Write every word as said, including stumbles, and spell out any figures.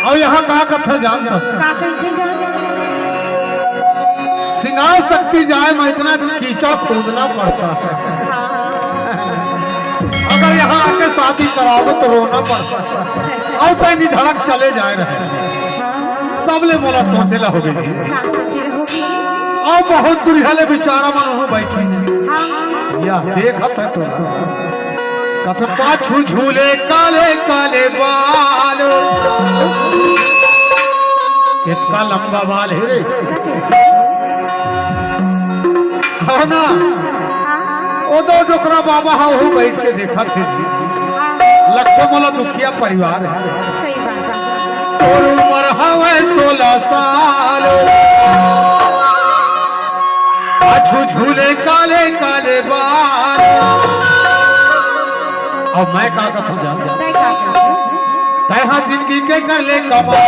अउ यहाँ का कथा जानत हस? का कहिथे गा? सिंगार शक्ति जाए में इतना कीचड़ खोदना पड़ता है। हाँ। अगर यहाँ आके शादी करावो तो रोना पड़ता है। अउ तैं निधड़क चले जाए रहे। हाँ। तब ले मोला सोचे ला होगे। का सोचे ला होगे? अउ बहुत दुरिहा ले बिचारा मन उहाँ बैठे हे। हाँ। या देखत हे तो। कथे पाछू झूले काले काले बाल। कितना लंबा बाल हे रे। है ना? ओ दो डोकरा बाबा हा, ओहू बैठ के देखत हे। लगथे मोला दुखिया परिवार हे। सही बात हे। तोर उमर हवय सोलह साल। पाछू झूले काले काले बाल। अउ मैं का कथों जान? मैं का कथों? तैं हा जिंदगी के कर ले कमाल।